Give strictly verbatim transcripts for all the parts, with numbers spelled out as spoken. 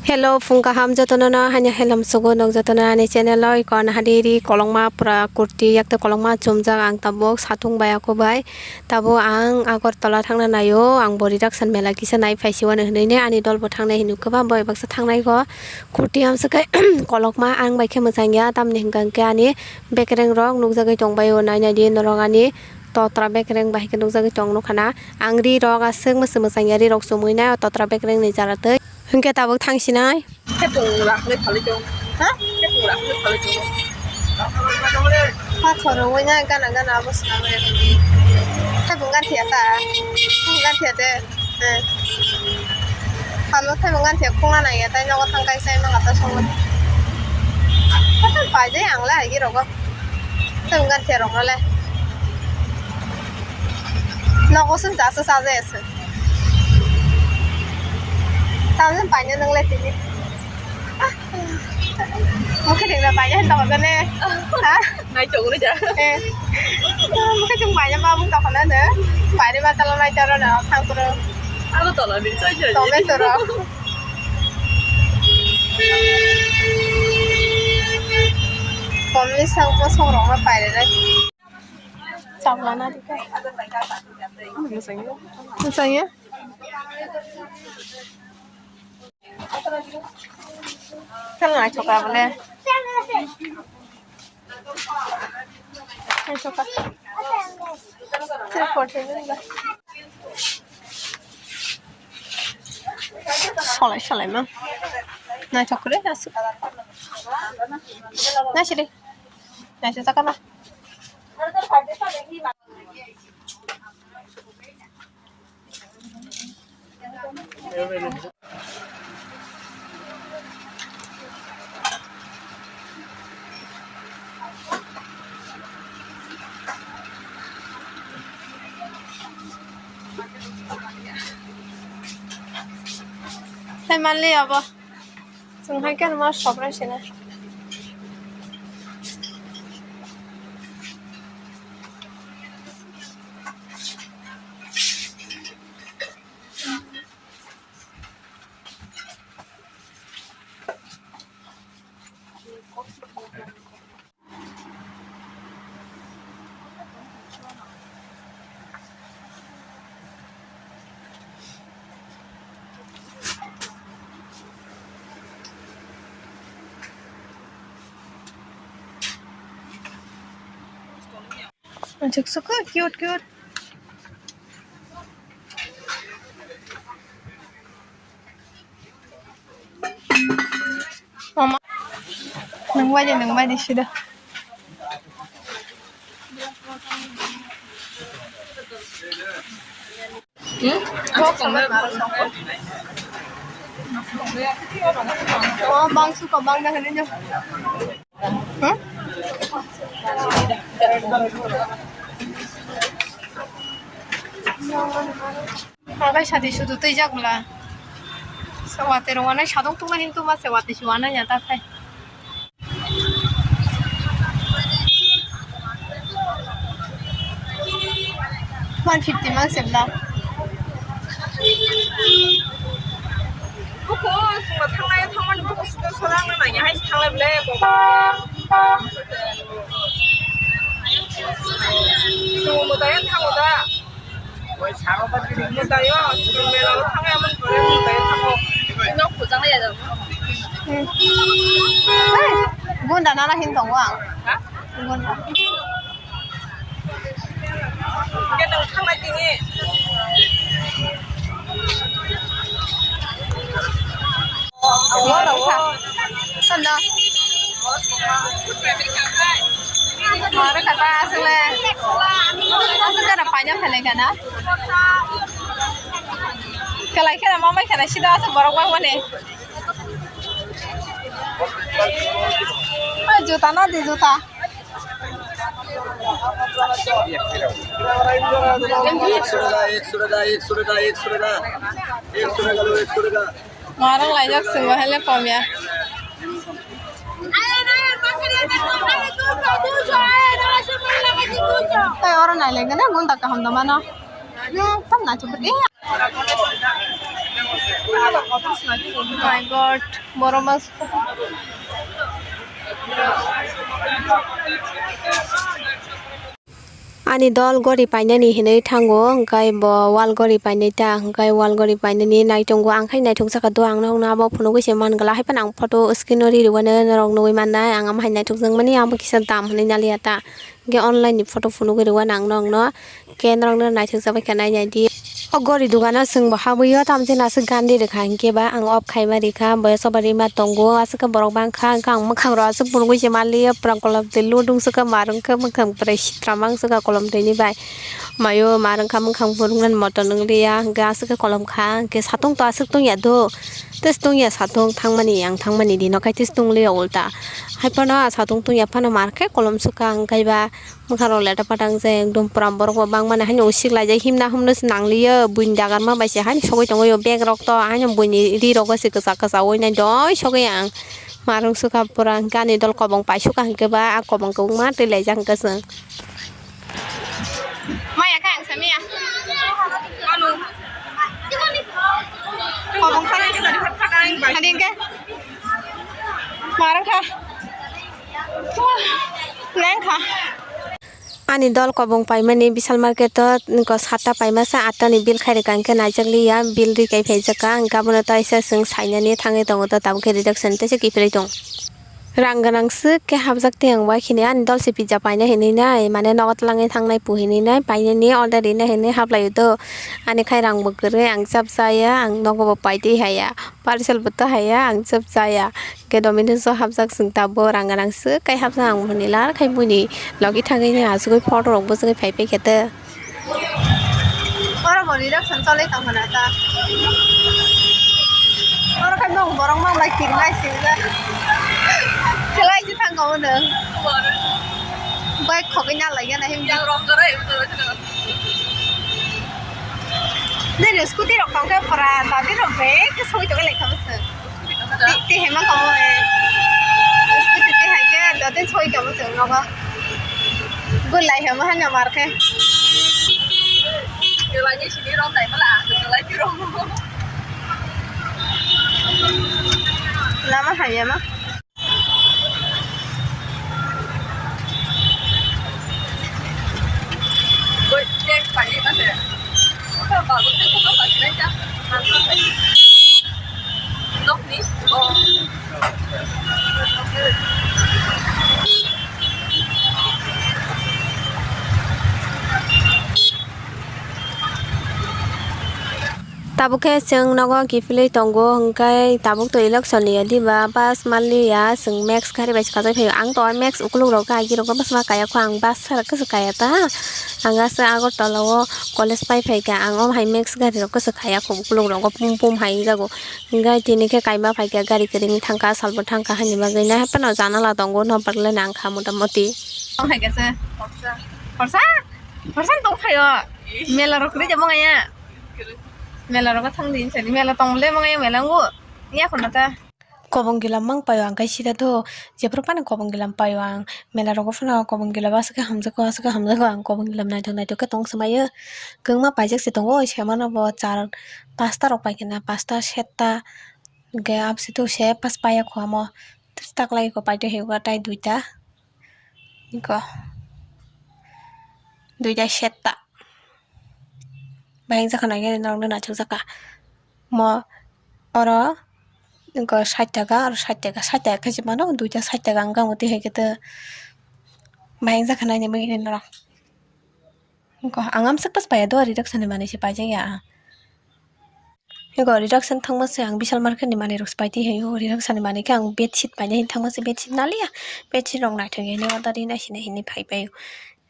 Hello, phung kaham jotono no, hanya helam sugo nok jotono ani channel o, ikon hadi ri kolokma pura kurti yakte kolokma chumjak ang tabuk satung bai ako bai. Tabuk ang Agartala thangna naio, ang bo Riraksan mela kisa nai phaisi wano hinui ne ani dol bo thangnai hinui kwbang bo baksa thangnai go. Kurti amswk kai kolokma ang bai khe mwchang ya, tamni hwnkha hwnkhe ani bekereng rok nukjagwi tongbaio, nai nai di norok ani totra bekereng bai khe nukjagwi tong nukha na. Ang ri rok aswk mwswk mwchang ya, ri rok chumui nai o totra bekereng ni jara twi. Hwnkhe tabuk thang sinai. Khepung rakhlai phalwi tong. Ha? Khepung rakhlai phalwi tong. Pathor rwui nai gana gana abo swnamwi rw. Khepung gan thia ta. Khepung gan thia de. Eh. Phalwi khepung gan thia khungna nangya tai nogo thang kai sai mangata songo. Pathor paijai ang lai agi rogo. Tei wngkha thia rok no le. Nogo sung cha cha cha jaya se. Tamni paina nang le tini. Mukhe dengna paina hin tong jane. Ha? Nai chong ni ja. Eh. Mukhe chung paina ba mung tong na ne. Paina ba tala nai taro na thang kuro. Abo tola ni choi choi. Tome toro. Komni sak bosong rok ma pairere. Chapla na dikha. Mwsang ya? Mwsang ya? Kal nai choka bole. Nai choka. Three four seven ba. Solai solai ma. Naithok kwrwi aswk. Naisidi. Naisajak ma. Hai manli abo. Chwng hai khe ma sobrai sina. Cute, cute. Mama, nang bai de, nang bai de sida. Hmm? Oh, bang suka bang na hene jo. Hmm? Ang khe sadi sudu twijak bwla. Watwi rok wanai sadok tungma hintu ma se watwi se wanai ya ta khai. One fifty mang se bwla. Buko sungma thangnai, thangmani buko sudo sorang na nangya hai thanglai bwle. Sungma mudai thango da. Mudai o, mela o thangya man kore mudai thango. Nok khujang ya da. Hmm. Hey, gunda nana hin tongo ang. Ha? Gunda. Khe nwng thanglai tini. Sono. Maro kata asle. Asle kana paina phalai kana. Kalai kana mamai kana sida asle borok bang mane. Ah, juta na di juta. एक सौ टका, एक सौ टका, एक सौ टका, एक सौ टका, एक सौ टका लो, एक सौ टका। Marang laijak swngo hele komya. Tai oro nai lai gana gunda kaham da mano. Hmm, tam na chubut. Eh. My God, borok mas-, Ani dol gori painani hinwi thango, hwnkhe bo wall gori painai ta, hwnkhe wall gori painani naitongo, ang khai naithok jaka do, ang nohokno abo phunugwi se man gala, hai phano ang photo screen o ri rwgano norok nugwi mannai, ang amo hai naithok jakmani amo kisa dam hinwi naliya ta, hwnkhe online ni photo phunugwi rwgano ang norokno, hwnkhe norokno naithok jakbai khe nai naidi. O gori dogano chwng bo habwi o, tamo chini aswk gandhi rwkha, hwnkhe ba ang off khaima rikha, boya choba rima tongo, aswk khe borok bangkha, hwnkhe ang mwkhang rok aswk phunugwi se manliya, pwrang kolom twi ludung swkha, ma rwngkhe mwkhang bwrwi sitra mang swkha kolom twi ni bai. Mayo ma rwngkha mwkhang phunuknani motom wngliya, hwnkhe aswk khe kolom kha, hwnkhe satung to aswk tungya do, tei tungya satung thangmani, ang thangmani dino khai tei tungliya ulta. Hai phano satung tungya phano mar khe kolom swkha, hwnkhe ba. Mwkhang rok leta pata wng jai, ekdom pura borok bo bangmani haino usik laijak, himna humno se nangliyo, buini dagarma bai se haino sogwi tongwi o bag rok to, haino buini ri rogo se kwchak kwchak oi nai doi sogwi ang. Marung sukha pura hwnkhe ani dol kobong paisukha hwnkhe ba, a kobong kwbangma twi laijak hwnkhe chwng. Maya khe ang samiya. Kobong kha. Hadi hwnkhe. Marung kha. Leng kha. Ani dol kobong paimani Vishal Market o, nokho satta paimasa, atta ni bill khai rwkha, hwnkhe naijak liya, bill ri kai phaijakha, hwnkhe abono taisa chwng sainani thangwi tongo, to tabuk khe reduction teisa kiphilwi tong. Rang gwnang swk khe hapjak tei ang bai khini ani dol se pizza paina hinwi nai, mane nogo twlangwi thangnai pu hinwi nai, painani order rina hinwi haplaio do, ani khai rang bo kwrwi, ang chap chaya, ang nogo bo pai twi haya. Parcel bo to haya, ang chwp chaya. Hwnkhe Domino's o hapjak chwng tabuk rang gwnang swk kai hapjak ang hwnwi lar khai buini logi thangwi ni asugwi photo rok bwswgwi phai phai khe tei. Oro bo reduction choli tong khna ta. Oro khai mung borok mang bai kirmai swijak. Kwlai se thang kamo nwng. Bai khogwi na lai gana himdi. Nini scooty rok tong khe pura dadi rok bek khe sogwi tongwi lai kha bwswk. Twi, twi hai ma kamo, eh. Scooty twi hai khe dadi sogwi kha bwswk nogo. Bwlai hai ma hanya mar khe. Lama hamya ma. Tabuk khe chwng nogo kiphilwi tongo, hwnkhe tabuk to election ni ya diba, bus manliya, chwng Max gari bai se kachai phaio. Ang to Max ukuluk rok agi rok bwsma kaya kho, ang bus sara khe se kaya ta. Ang aswk Agartala o college pai phaikha, ang omo hai Max gari rok khe se kaya kho, ukuluk rogo pum pum hai wngjago. Hwnkhe tini khe kaima phaikha, gari kwrwini thangkha, salbo thangkha haini bagwi nai haphano janala tongo, nokbar le nangkha motamoti. Tong phaikha se, khorsa, khorsa, khorsa tong phaio, mela rok kwrwi tongmani ya. Mela rogo thang di hinsa di. Mela tong le mangaya mela ngu. Iya khuna ta. Kobong gilam mang paio ang kai sida do. Jephru phano kobong gilam paio ang. Mela rogo phano kobong gilam aswk khe hamjakgo, aswk khe hamjakgo ang kobong gilam naithok naithok khe tong swmaio. Kwbangma paijak se tongo, oi se mano bo char pasta rok pai khe na, pasta setta. Hwnkhe abse to se pas paiya kho amo. Taklai kho paitwi hai tai duita. Iko. Duita setta. Bahai wngjakha nai norokno naithok jakha. Mo oro wngkha sait taka, oro sait taka, sait taka khe se mano, duita sait taka wngkha omo twi hai khe ta bahai wngjakha nai ni bagwi norok. Wngkha ang amswk pas paiya do, reduction ni manwi se paijak ya ang. Eko reduction thangma se ang Vishal market ni manwi rok se pai twi hai o, reduction ni manwi khe ang bedsheet paina hin thangma se bedsheet naliya, bedsheet rok naithok ya hwnwi order ri nai sini hinwi phai pai o.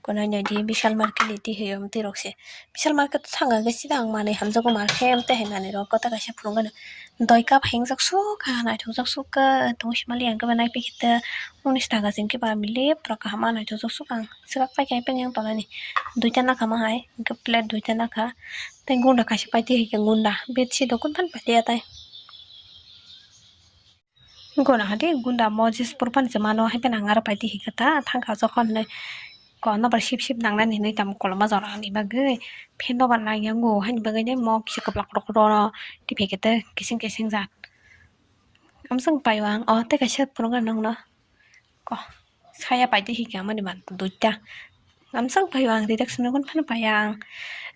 Konai nai di Vishal market ni twi hai o, amtwi rok se Vishal market o thang khe sida ang manwi hamjago mar khe amtwi hai manwi rok kota kaisa phunuk gana doi cup hai wngjak sukha, naithok jak sukha, tong sima li ang khe ba nai phi khe ta unis taka se hwnkhe ba mili pura kaham ma naithok jak sukha ang swkak pai khe pai yang tongnani duita nakha ma hai hwnkhe plate duita nakha. Tei gunda kaisa paitwi hai khe gunda bedsheet rok kunu phano paitwi ya tai. Guna hade gunda Moses purban se mano hai phano ang aro paitwi hai khe ta thangkha jokhon hinwi Ko nobar sip sip nangnani hinwi tamo koloma jora ni bagwi. Phen nobar nangya ngo hani bagwi ne mo kisa kwplak rok rono. Tei phaikhe tei kising kising jat. Amswk paio ang. O tei kaisa phunukna nangno. Ko saya paide hika mani man duita. Amswk paio ang reaction no phano paya ang.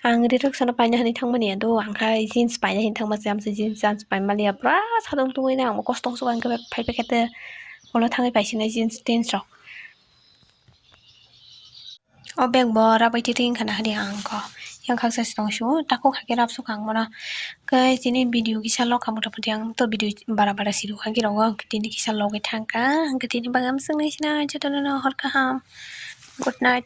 Ang reaction no paina hani thangmani ado ang khai jeans paina hani thangma se amsa jeans chance pai maliya pura sadong tungwi na ang kosto kosto ang khe phai phai khe te ulo thangwi paisinai jeans tins rok. O bag bo rabai titi wngkha na hadi ang ko. Yang khaksa se tong su, takhuk hakhe rap sukha ang bono. Khe tini video kisa lok kha mota moti ang to video bara bara siru kha girok o, tini kisa logwi thang kha. Ang khe tini bagwi amswk nai sina jotono no hor kaham. Good night.